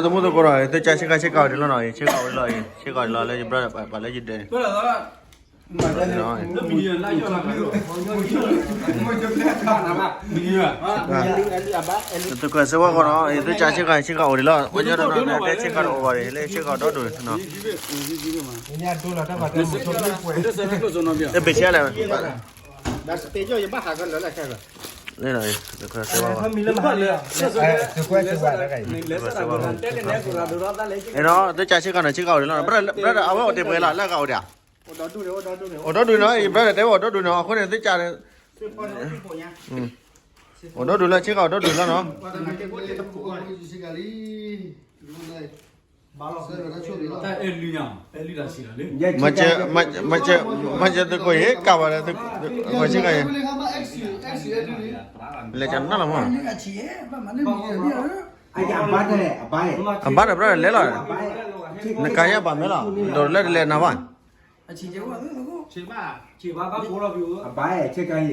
သမူသကိးဒီး သုကၢဆ့ကၤဆ့ကၤအိၣ်ဒံးလီၤနီၤ, ဆ့ကၤအိၣ်ဒံးလီၤ, ဆ့ကၤအိၣ်ဒံးလီၤ လၢယဘျၢပာ်လၢယဒၢးန့ၣ် သုကၢစ့ဝါဃီနီၤ, သုကၢဆ့ကၤဆ့ကၤအိၣ်ဒံးလီၤ, ဝဲယီဒီးနီၤ တဲဆ့ကၤတအိၣ်ဘၣ်ဒံး လၢဆ့ကၤဒီဒိၣ်နီၤ, တဘ့ၣ်ဆဲလဲၣ် သုကၢဆ့ကၤနီၤ ဆ့ကၤအိၣ်ဒံးလီၤ, brother အဝဲအိၣ်တ့ၢ်ပှဲၤလီၤ လၢအဂၤအိၣ်ဒံးဧါ, အိၣ်ဒီဒူၣ်န့ၣ် brother တဲဝဲအိၣ်ဒီဒူၣ်န့ၣ် အဃိန့ၣ် သုကၢ အိၣ်ဒီဒူၣ်လီၤ ဆ့ကၤအိၣ်ဒီဒူၣ်လီၤနီၤ, မၤစၢၤသုးခိၣ်အံၤ ကးဘၣ်ဒီး သုးခိၣ်ဆ့ကၤအံၤ လဲၤကနၣ်လီၤမး, အဘၣ်ဒီး brother လဲၤလီၤ, နကၤယၤဘၣ်မဲာ်လီၤ, ဒီးလၢတလဲၤနၤဘၣ်, အဘၣ်ဆ့ကၤအံၤ